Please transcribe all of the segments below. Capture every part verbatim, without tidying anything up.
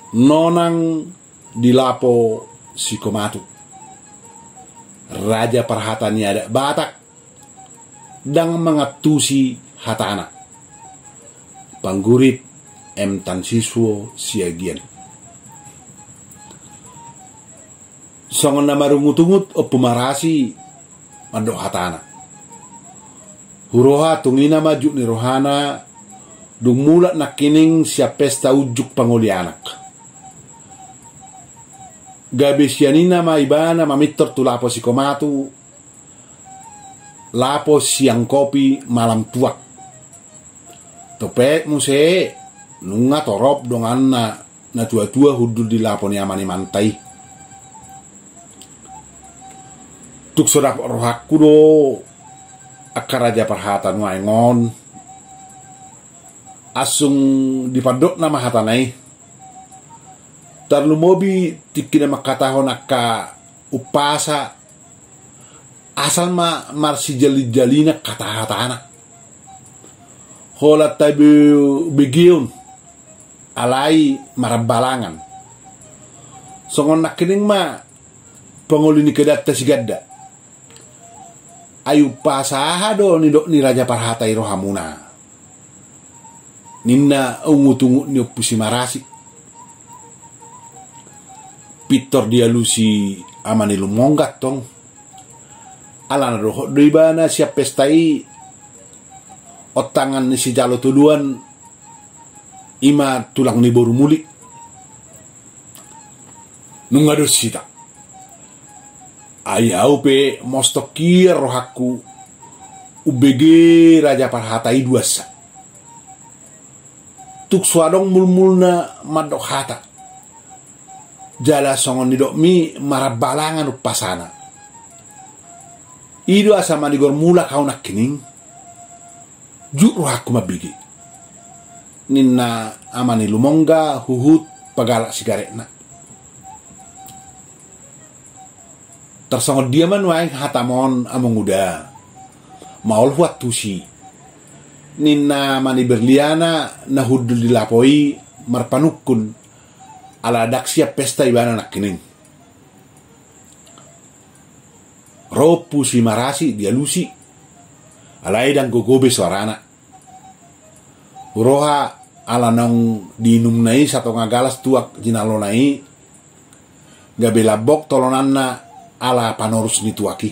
Nonang di lapo Sikomatu, raja parhata ni adat Batak, ndang mangantusi hatana. Panggurit M Tansiswo Siagian. Songon na marungutungut Ompu Marasi mandok hatana. Huroha tung i na ma juk ni rohana, dung mulak nangkining sian pesta unjuk pangoli anak. Gabe sian i na ma ibana mamintor tu lapo Sikomatu, lapo siang kopi malam tuak. Topet muse, nunga torop donganna natuatua hundul di lapo ni ama ni manta i. Tung so dapot rohangku do angka raja parhata nuaeng on. Asung dipandok nama hatana i. Tarlumobi tingki na mangkatahon angka umpasa, asal ma marsijalinjalinan hatahatana. Holan tabe begeon, alai marambalangan. Songon nangkining ma pangoli ni kedanta si ganda. Ai umpasa aha do nidok ni raja parhata i rohamuna? Ninna ungutungut ni Ompu Simarasi. Pintor dialusi ama ni Lumongga tong. Alana dohot do ibana sian pesta i, ontangan ni sijalo todoan, ima tulang ni boru muli. Nunga dos hita. Ai au pe mostok ia rohangku umbege raja parhata i duansa. Tung so adong mulmulna mandok hata. Jala songon nidokmi marambalangan umpasana. I do asa manigor mulak au nangkining. Juk rohangku mambege. Ninna ama ni Lumongga huhut pagalak sigaretna. Tarsongon dia ma nuaeng hatam on among uda? Maol huantusi. Ninna ama ni Berliana na hundul di lapo i marpanungkun. Ala ndang sian pesta ibana nangkining. Ro Ompu Simarasi dialusi. Alai ndang gogo be soarana. Huroha ala naung diinumna i satonga galas tuak jinalona i. Gabe lambok tolonanna ala panorus ni tuak i.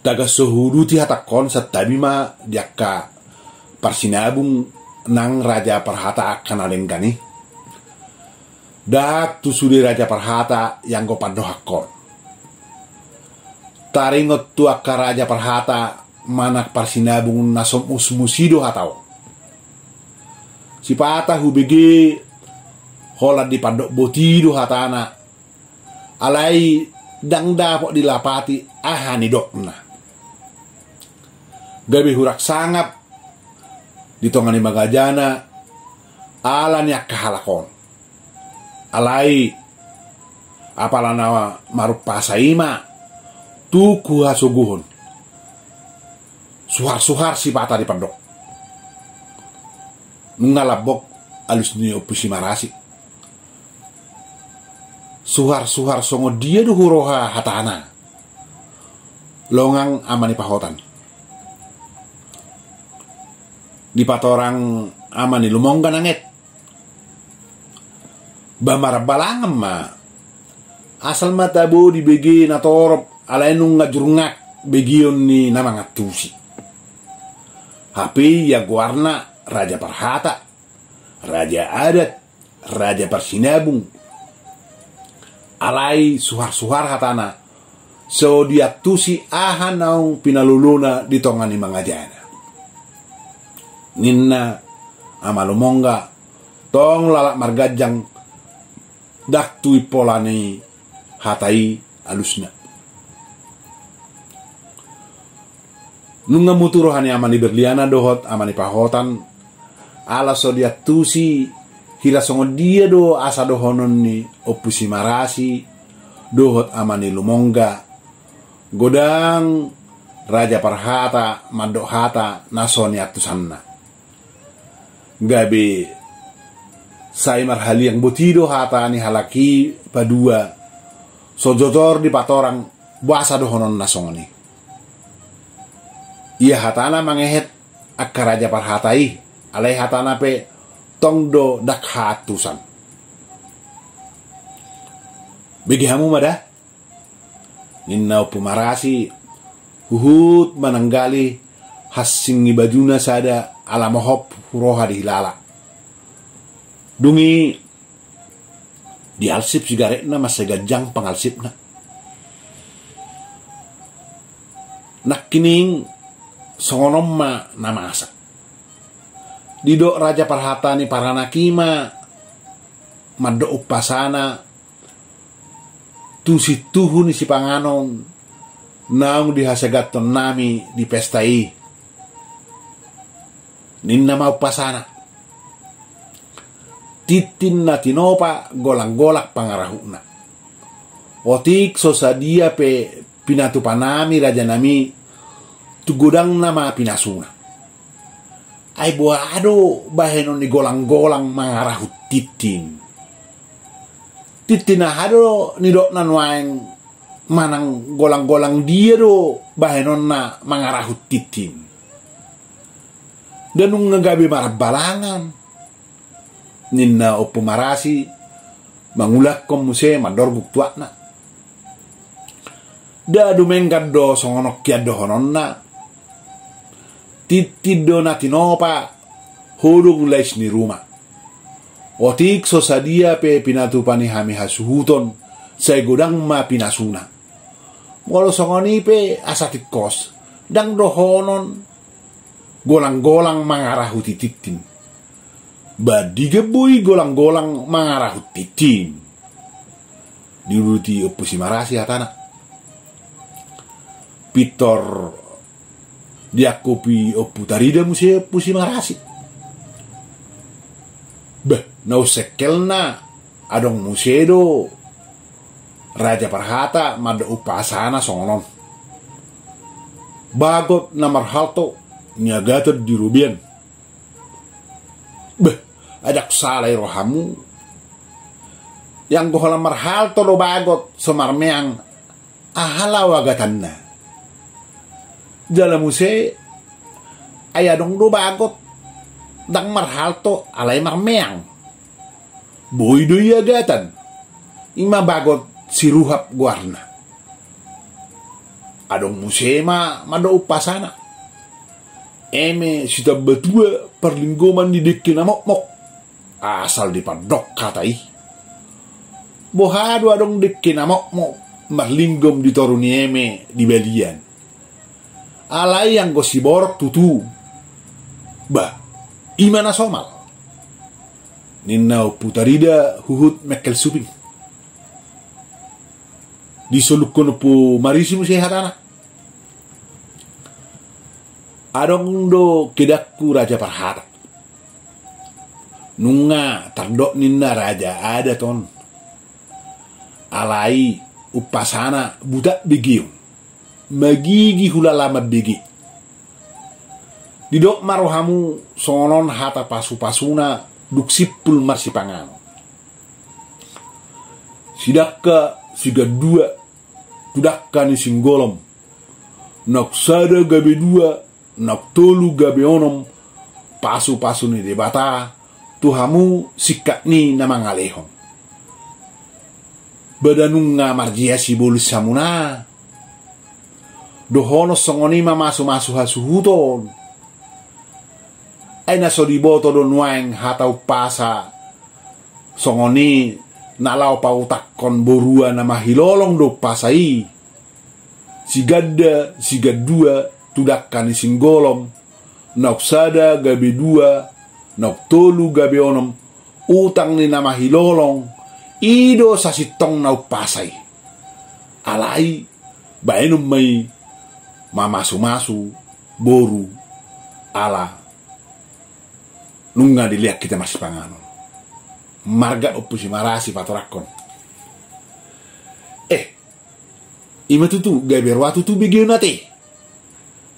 Tagan so huuduti hatangkon santabi ma di angka parsinabung nang raja parhata angka na denggan i. Dahat tu sude raja parhata ianggo pandohankon. Taringot tu angka raja parhata manang parsinabung na so musmus i do hata on. Sipata hubege holan dipandok boti do hatana. Alai ndang dapot dilapati aha nidokna. Gabe hurang sangap di tonga ni mangajana ala ni angka halak on. Alai apala na marumpasa i ma tung huhasogohon. Suharsuhar sipata dipandok. Nunga lambok alus ni Ompu Simarasi. Suharsuhar songon dia do huroha hatana? Longang ama ni Pahotan. Dipatorang ama ni Lumongga nanget. Ba marambalangan ma. Asal ma tabo dibege na torop alai nunga jurngak begeon ni na mangantusi. Hape ia goarna raja parhata, raja adat, raja parsinabung. Alai suharsuhar hatana, so diantusi aha naung pinalolona di tonga ni mangajana. Ninna ama Lumongga, tong lalap marganjang, ndang tu impola ni hata i alusna. Nunga mutu roha ni ama ni Berliana dohot ama ni Pahotan, ala so diantusi hira songon dia do asa dohonon ni Ompu Simarasi dohot ama ni Lumongga, godang raja parhata mandok hata na so niantusanna. Gabe Sai marhaliang boti do hata ni halak i padua, so jojor dipatorang boasa dohononna songon i. Ia hatana mangehet angka raja parhata i, alai hatana pe tong do ndang haantusan. Bege hamu ma da, ninna Ompu Marasi, huhut mananggali hansing ni bajuna sada ala mohop huroha dihilala. Dung i dialsip sigaretna, mansai ganjang pangalsipna. Nangkining songon on ma na masa. Didok raja parhata ni paranak i ma mandok umpasana tu sintuhu ni sipanganon naung dihasegathonnami di pesta i. Ninna ma umpasana: Tintin na tinopa, golang-golang pangarahutna. Otik so sadia pe pinatupanami rajanami, tu godangna ma pinasuna. Ai boha do bahenon ni golang-golang mangarahut tintin? Tintin aha do nidokna nuaeng, manang golang-golang dia do bahenonna mangarahut tintin? Nda nunga gabe marambalangan, ninna Ompu Marasi mangulakhon muse mandorguk tuatna. Nda dumenggan do songon on hian dohononna. Tintin do na tinopa, hodong lais ni ruma. Otik so sadia pe pinatupa ni hami hasuhuton, sai godang ma pinasuna. Molo songon i pe asa tingkos, ndang dohonon golang-golang mangarahuti tintin. Ba digan boi golang-golang mangarahut tintin? Diuduti Ompu Simarasi hatana. Pintor diangkupi Ompu Tarida muse Ompu Simarasi. Bah, na unsengkelna adong muse do raja parhata mandok umpasana songon on: Bagot na marhalto, niagatan di robean. Beh, ai ndang sala i rohamu. Ianggo holan marhalto do bagot so marmeang, aha laho agatanna? Jala muse, ai adong do bagot ndang marhalto alai marmeang, boi do i agatan. I ma bagot siruhap goarna. Adong muse ma mandok umpasana: Eme sitambatua parlinggoman ni dengke na mokmok, asal dipandok hata i. Boha do adong dengke na mokmok marlinggom di toru ni eme di balian? Alai anggo siborok tutu. Bah, i ma na somal, ninna Ompu Tarida huhut mengkel suping. Disolukhon Ompu Marasi muse hatana: Adong do kedangku raja parhata. Nunga tardok ninna raja adat on. Alai umpasana butak begeon, magigi hulala mambege. Didok ma rohamu songon on hata pasupasuna dung simpul marsipanganon: Sidangka sigandua, tu dangka ni singgolom, naung sada gabe dua, naung tolu gabe onom, pasupasu ni Debata tu hamu singkat ni na mangalehon. Ba nda nunga marjea sibolis hamuna? Dohonon songon i mamasumasu hasuhuton. Ai na so diboto do nuaeng hata umpasa songon i na laho pautakhon borua na mahilolong do umpasa i. Siganda, sigandua, tu dangka ni singgolom, naung sada gabe dua, naung tolu gabe onom, utang ni na mahilolong, i do sasintongna umpasa i. Alai baenon ma i mamasumasu boru ala nunga dilean hita marsipanganon. Marga Ompu Simarasi patorakhon. Eh, i ma tutu, gabe roa tutu begeon ate,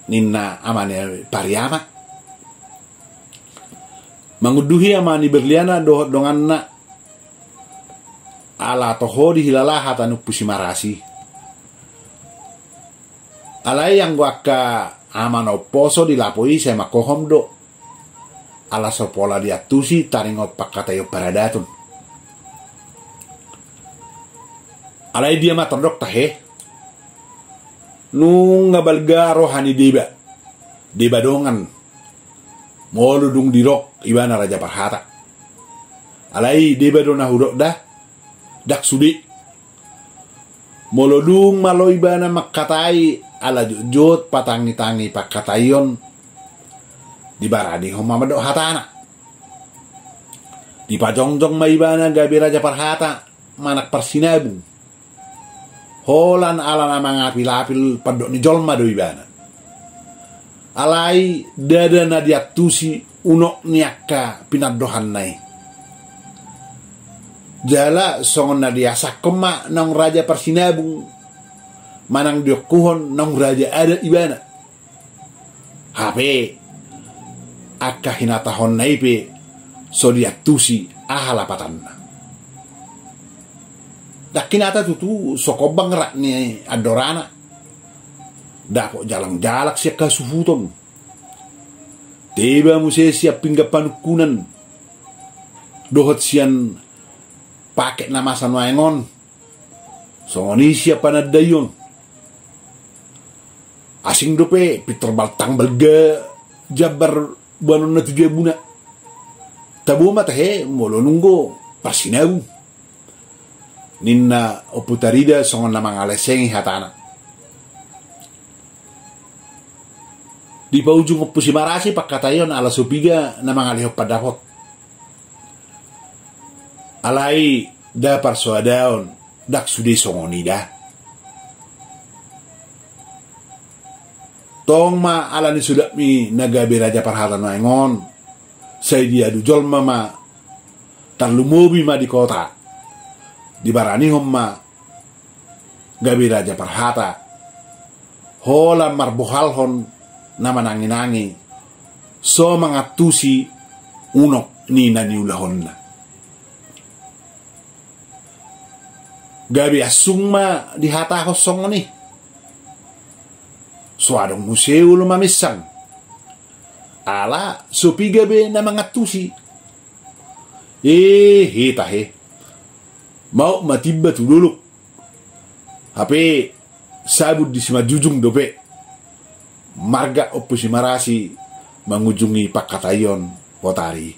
ninna ama ni Pariama. Mangunduhi ama ni Berliana dohot donganna, ala toho dihilala hata ni Ompu Simarasi. Alai anggo angka ama na umposo di lapo i sai mangkohom do, ala so pola diantusi taringot pangkataion paradaton. Alai dia ma tardok tahe? Nunga balga roha ni deba, deba dongan, molo dung didok ibana Raja Parhata. Alai deba do na hudok da, ndang sude. Molo dung malo ibana mangkatai ala jotjot patangitangi pangkataion, dibaranihon ma mandok hatana. Dipajongjong ma ibana gabe Raja Parhata manang Parsinabung. Holan ala na mangapilapil pandok ni jolma do ibana. Alai ndada na diantusi unok ni angka pinandohanna i. Jala songon na diasahon ma naung Raja Parsinabung, manang diongkuhon naung raja adat ibana. Hape angka hinatahonna i pe so diantusi aha lapatanna. Ndang hinata tutu so kombang rat ni andorana. Dapot jalangjalang sian hasuhuton. Teba muse sian pinggan panungkunan dohot sian paket na masa nuaeng on. Songon i sian panandaion. Asing dope pintor baltang balga jambar boanonna tu jabuna. Tabo ma tahe molo nunga Parsinabung, ninna Ompu Tarida songon na mangalesengi hatana. Dipaujung Ompu Simarasi pangkataion ala so piga na mangalehon pandapot. Alai nda parsoadaon, ndang sude songon i da. Tong ma ala ni sudapmi na gabe Raja Parhata nuaeng on, sai diadu jolma ma, tarlumobi ma di kota. Dibaranihon ma gabe Raja Parhata, holan marbohalhon na mananginangi, so mangantusi unok ni na niulahonna. Gabe asung ma dihatahon songon i. So adong muse olo mamensang. Ala so piga be na mangantusi. Ehe tahe. Maup ma timba tu dolok. Hape sabun di simanjujung dope. Marga Ompu Simarasi mangujungi pangkataion botari.